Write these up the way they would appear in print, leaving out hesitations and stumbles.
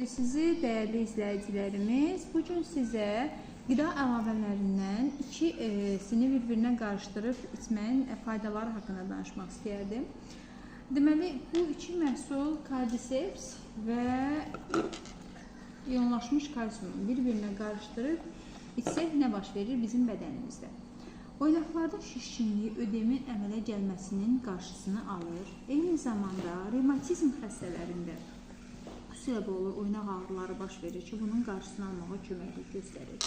Sizi dəyərli izləyicilərimiz, bu gün sizə qida əlavələrindən ikisini bir-birinə qarışdırıb içməyin faydaları haqqında danışmaq istəyərdim. Deməli, bu iki məhsul Cordyceps və iyonlaşmış kalsiumu bir-birinə qarışdırıb içsək nə baş verir bizim bədənimizdə? Oynaqlarda şişkinliyi, ödemin əmələ gəlməsinin qarşısını alır. Eyni zamanda revmatizm xəstələrində xüsusilə olur, oynaq ağrıları baş verir ki, bunun qarşısını almağa köməklik göstərir.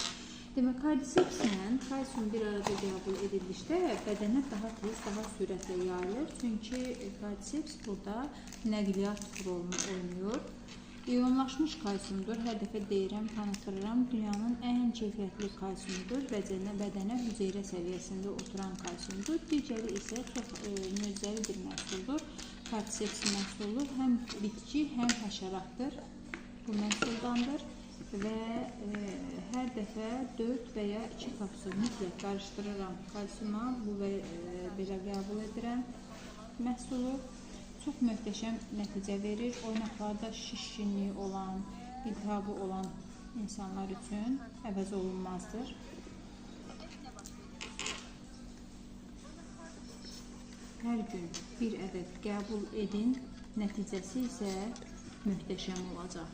Demək, Cordycepslə kalsium bir arada qəbul edildikdə bədənə daha tez, daha sürətlə yayılır. Çünki Cordyceps burada nəqliyyat rolunu oynayır. İyonlaşmış kalsiumdur. Hər dəfə deyirəm, tanıtırıram. Dünyanın ən keyfiyyətli kalsiumudur. Bədənə hüceyrə səviyyəsində oturan kalsiumdur. Digəri isə çox möcüzəli bir məhsuldur. Cordyceps məhsulu həm bitki, həm həşəratdır. Bu məhsuldandır və hər dəfə 4 və ya 2 kapsul mütləq qarışdırıram kalsiuma. Bu və belə qəbul edirəm məhsulu. Çox möhtəşəm nəticə verir. Oynaqlarda şişkinliyi olan, iltihabı olan insanlar üçün əvəz olunmazdır. Hər gün bir ədəd qəbul edin, nəticəsi isə möhtəşəm olacaq.